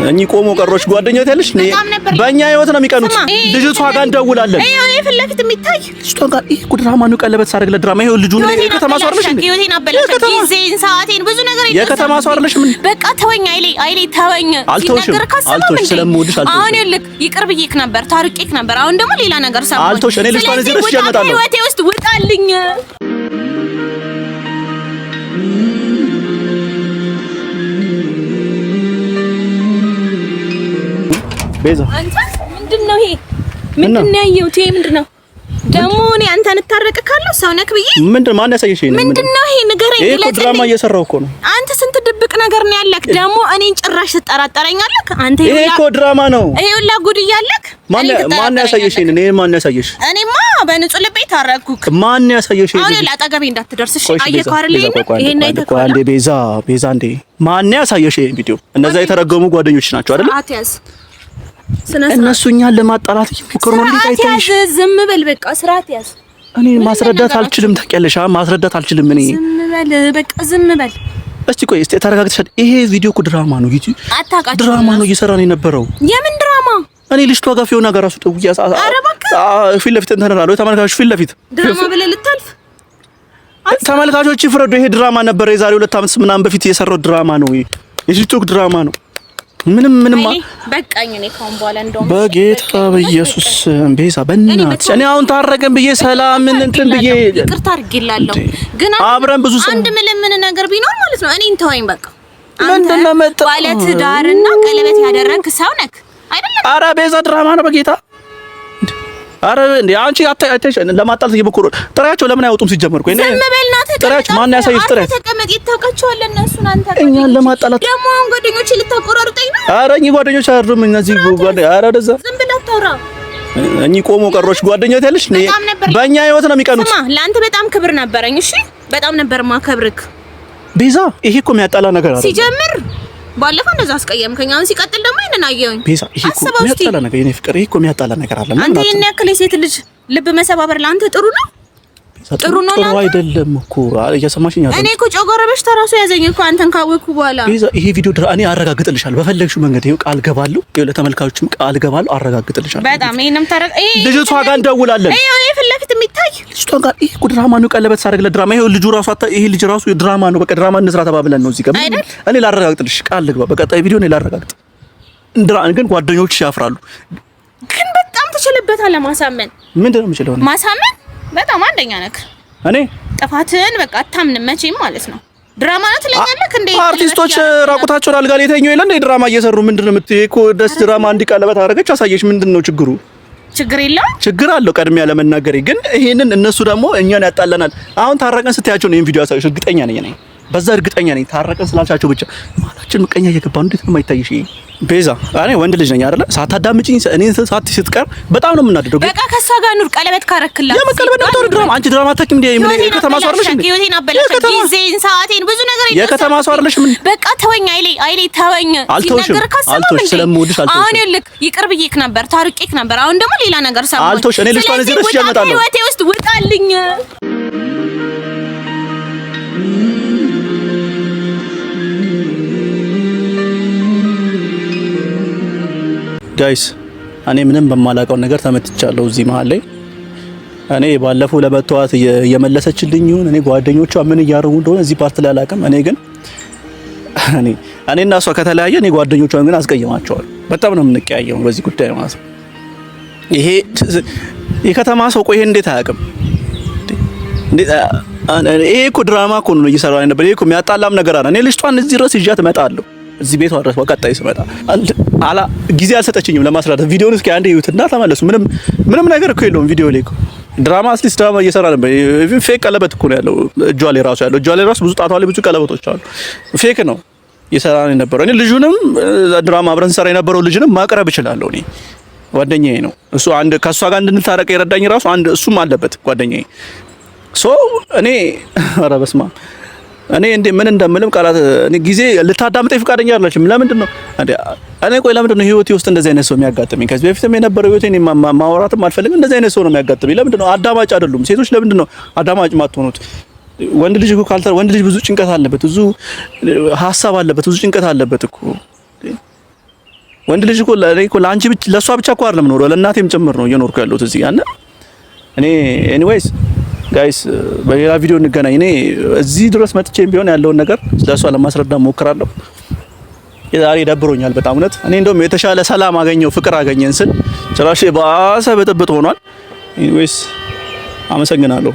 እኚህ ቆሞ ቀሮች ጓደኛ ታለሽ በእኛ ህይወት ነው የሚቀኑት። ልጅቷ ጋር እንደውላለን። ይሄ ፊት ለፊት የሚታይ ልጅቷ ጋር ይሄ እኮ ድራማ ነው። ቀለበት ሳደርግ ለድራማ ይሄ ልጁ ነው። የከተማ ሰው አይደለሽ እንዴ? ህይወቴን አበላሸ። ጊዜን፣ ሰዓቴን፣ ብዙ ነገር የከተማ ሰው አይደለሽ? ምን በቃ ተወኝ። አይሌ አይሌ ተወኝ። አልተውሽም፣ አልተውሽ፣ ስለምወድሽ አልተውሽም። አሁን ይኸውልህ ይቅር ብዬሽ ነበር፣ ታርቄክ ነበር። አሁን ደግሞ ሌላ ነገር ሰማሁ። አልተውሽ። እኔ ልጅቷን እዚህ ድረስ እመጣለሁ። ህይወቴ ውስጥ ውጣልኝ። ቤዛ አንተ ምንድን ነው ይሄ? ምንድን ነው ያየሁት? ይሄ ምንድን ነው ደግሞ? እኔ አንተን እታረቅ ካለሁ ሰው ነክ ብዬ ምንድን ማን ያሳየሽ? ይሄ ምንድን ነው ይሄ? ንገረኝ። ይሄ እኮ ድራማ እየሰራሁ እኮ ነው። አንተ ስንት ድብቅ ነገር ነው ያለክ። ደግሞ እኔን ጭራሽ ትጠራጠረኛለህ አንተ። ይሄ እኮ ድራማ ነው። ይሄ ሁላ ጉድ እያለክ ማን ያሳየሽ? ይሄን እኔ ማን ያሳየሽ? እኔማ በንጹህ ልቤ ታረቅኩክ። ማን ያሳየሽ? አሁን አጠገቤ እንዳትደርስ እሺ። አየከው አይደል? ይሄን አይተኸው አንዴ ቤዛ፣ ቤዛ እንዴ ማን ያሳየሽ ይሄን ቪዲዮ? እነዛ የተረገሙ ጓደኞች ናቸው አይደል? አትያዝ እነሱ እኛን ለማጣላት እየሞከሩ ነው። እንዴት አይታይሽ? ዝም በል በቃ፣ ስርዓት ያዝ። እኔ ማስረዳት አልችልም፣ ታውቂያለሽ፣ ማስረዳት አልችልም። እኔ ዝም በል በቃ፣ ዝም በል። እስቲ ቆይ፣ እስቲ ተረጋግተሻል። ይሄ ቪዲዮ እኮ ድራማ ነው፣ አታውቃቸውም። ድራማ ነው እየሰራ ነው የነበረው። የምን ድራማ? እኔ ልጅቷ ጋር ፊዮና ጋር ራሱ ደውዬ ፊት ለፊት እንትን እላለሁ። ተመልካቾች ፊት ለፊት ድራማ ብለህ ልታልፍ ተመልካቾች ይፍረዱ። ይሄ ድራማ ነበረ፣ የዛሬ 2 ዓመት ምናምን በፊት የሰራው ድራማ ነው፣ የቲክቶክ ድራማ ነው። ምንም ምንም በቃኝ። እኔ ካሁን በኋላ እንደውም በጌታ በኢየሱስ ቤዛ በእናትሽ እኔ አሁን ታረቀን ብዬ ሰላምን እንትን ብዬ ይቅርታ አድርጌላለሁ፣ ግን አብረን ብዙ አንድ ምልምን ነገር ቢኖር ማለት ነው እኔን ተወኝ በቃ። ምንድን ነው መጣ ባለ ትዳርና ቀለበት ያደረግክ ሰው ነክ አይደለም? ኧረ ቤዛ ድራማ ነው በጌታ። አረ እንዴ አንቺ አታይ ለማጣላት እየሞከሩ ጥሪያቸው ለምን አይወጡም? ሲጀመር እኮ ዝም በል ናት። ጥሪያቸው ማን ያሳይሽ? ጥሪያቸው ተቀመጥ፣ ይታውቃቸዋል እነሱን። አንተ እኛን ለማጣላት ደግሞ አሁን ጓደኞቼ ልታቆራርጠኝ ነው። አረ እኚህ ጓደኞች አይደሉም እነዚህ ጓደኞች። አረ ወደዛ ዝም ብለህ አታውራ። እኚህ ቆሞ ቀሮች ጓደኞች ያለሽ በእኛ ህይወት ነው የሚቀኑት። ስማ፣ ለአንተ በጣም ክብር ነበረኝ። እሺ፣ በጣም ነበር ማከብርክ ቤዛ። ይሄ እኮ የሚያጣላ ነገር አይደለም። ሲጀምር ባለፈው እንደዛ አስቀየምከኝ። አሁን ሲቀጥል ደግሞ ይሄንን አየሁኝ። ቤዛ ይሄ እኮ የሚያጣላ ነገር የኔ ፍቅር፣ ይሄ እኮ የሚያጣላ ነገር አለ። አንተ ይሄን ያክል የሴት ልጅ ልብ መሰባበር ለአንተ ጥሩ ነው? ጥሩ ነው ጥሩ አይደለም እኮ እየሰማሽኝ አይደል? እኔ እኮ ጨጓራ በሽታ ራሱ ያዘኝ እኮ አንተን ካወቅኩ በኋላ። ቤዛ ይሄ ቪዲዮ እኔ አረጋግጥልሻለሁ፣ በፈለግሽው መንገድ ይሄው ቃል ገባለሁ፣ ይሄው ለተመልካቾችም ቃል ገባለሁ፣ አረጋግጥልሻለሁ። በጣም ይሄንም ታረቅ። ልጅቷ ጋር እንደውላለን። ይሄ ፊት ለፊት የሚታይ ልጅቷ ጋር ይሄ እኮ ድራማ ነው። ቀለበት ሳደርግ ለድራማ ይሄው ልጁ ራሱ ይሄ ልጅ ራሱ ድራማ ነው። በቃ ድራማ እንስራ ተባብለን ነው እዚህ ጋር። እኔ ላረጋግጥልሽ ቃል ልግባ፣ በቀጣይ ቪዲዮ እኔ ላረጋግጥ። ግን ጓደኞች ያፍራሉ። ግን በጣም ትችልበታለህ ማሳመን። ምንድን ነው የምችለው ማሳመን? በጣም አንደኛ ነክ። እኔ ጥፋትህን በቃ አታምንም መቼም ማለት ነው። ድራማ ነው ትለኛለህ እንዴ? አርቲስቶች ራቁታቸውን አልጋ ላይ የተኙ የለ እንዴ ድራማ እየሰሩ ምንድን ነው የምትይው? እኮ ደስ ድራማ አንድ ቀለበት አደረገች አሳየች። ምንድን ነው ችግሩ? ችግር የለውም። ችግር አለው ቀድሜ ያለመናገሬ። ግን ይሄንን እነሱ ደግሞ እኛን ያጣላናል። አሁን ታረቀን ስትያቸው ነው ይሄን ቪዲዮ ያሳየሽ። እርግጠኛ ነኝ እኔ በዛ እርግጠኛ ነኝ። ታረቀን ስላልሻቸው ብቻ ማላችን ምቀኛ እየገባ ነው። እንዴት ነው የማይታይሽ? ይሄ ቤዛ እኔ ወንድ ልጅ ነኝ አይደለ? ሳታዳምጪኝ እኔን ሳት ስትቀር በጣም ነው የምናደደው። በቃ ከእሷ ጋር ኑር። ቀለበት ካረክላት የምን ቀለበት ነው? ድራማ አንቺ ድራማ አታውቂም እንዴ? ምን የከተማ ሰው አይደለሽ እንዴ? ህይወቴን አበላሸ። ጊዜን፣ ሰዓቴን፣ ብዙ ነገር የከተማ ሰው አይደለሽ? ምን በቃ ተወኝ። አይሌ አይሌ ተወኝ። አልተውሽም፣ አልተውሽ፣ ስለምወድሽ አልተውሽም። አሁን ይኸውልህ ይቅር ብዬሽ ነበር፣ ታርቄክ ነበር። አሁን ደግሞ ሌላ ነገር ሰማሁ። አልተውሽ። እኔ ልጅቷን እዚህ ድረስ እመጣለሁ። ህይወቴ ውስጥ ውጣልኝ። Guys እኔ ምንም በማላውቀው ነገር ተመትቻለሁ። እዚህ መሀል ላይ እኔ ባለፈው ለመተዋት እየመለሰችልኝ ይሁን እኔ ጓደኞቿ ምን እያደረጉ እንደሆነ እዚህ part ላይ አላውቅም። እኔ ግን እኔ እኔና እሷ ከተለያየ እኔ ጓደኞቿን ግን አስቀይማቸዋለሁ። በጣም ነው የምንቀያየመው በዚህ ጉዳይ ማለት ነው። ይሄ የከተማ ሰው ቆይ ይሄ እንዴት አያውቅም? ይሄ እኮ ድራማ እኮ ነው እየሰራ ነበር። ይሄ እኮ የሚያጣላም ነገር አለ። እኔ ልጅቷን እዚህ ድረስ ይዣት እመጣለሁ። እዚህ ቤቷ ድረስ በቀጣይ ስመጣ አላ ጊዜ አልሰጠችኝም ለማስረዳት። ቪዲዮውን እስኪ አንዴ እዩትና ተመለሱ። ምንም ምንም ነገር እኮ የለውም ቪዲዮ ላይ እኮ ድራማ at least ድራማ እየሰራ ነበር። Even fake ቀለበት እኮ ነው ያለው እጇ ላይ ራሱ ያለው እጇ ላይ ራሱ ብዙ ጣቷ ላይ ብዙ ቀለበቶች አሉ። Fake ነው እየሰራ ነው የነበረው። እኔ ልጁንም ድራማ አብረን ሰራ የነበረው ልጅንም ማቅረብ እችላለሁ። እኔ ጓደኛዬ ነው እሱ። አንድ ከእሷ ጋር እንድንታረቅ የረዳኝ ራሱ አንድ እሱም አለበት ጓደኛዬ። So እኔ ኧረ በስመ አብ እኔ እንዴ ምን እንደምልም ቃላት እኔ ጊዜ ልታዳምጠኝ ፈቃደኛ አይደለችም። ለምንድን ነው እንዴ እኔ ቆይ ለምንድን ነው ህይወቴ ውስጥ እንደዚህ አይነት ሰው የሚያጋጥመኝ? ከዚህ በፊትም የነበረው ህይወቴ እኔ ማውራትም አልፈልግም። እንደዚህ አይነት ሰው ነው የሚያጋጥመኝ። ለምንድን ነው አዳማጭ አይደሉም ሴቶች? ለምንድን ነው አዳማጭ ማትሆኑት? ወንድ ልጅ እኮ ካልተ ወንድ ልጅ ብዙ ጭንቀት አለበት፣ ብዙ ሀሳብ አለበት፣ ብዙ ጭንቀት አለበት እኮ። ወንድ ልጅ እኮ ለኔ እኮ ለአንቺ ብቻ ለሷ ብቻ እኮ አይደለም ኖሮ ለእናቴም ጭምር ነው እየኖርኩ ያለሁት እዚህ ጋር። እና እኔ anyways guys በሌላ ቪዲዮ እንገናኝ። እኔ እዚህ ድረስ መጥቼም ቢሆን ያለውን ነገር ለሷ ለማስረዳት ሞክራለሁ። የዛሬ ደብሮኛል በጣም እውነት። እኔ እንደውም የተሻለ ሰላም አገኘው ፍቅር አገኘን ስል ጭራሽ የባሰ ብጥብጥ ሆኗል። Anyways አመሰግናለሁ።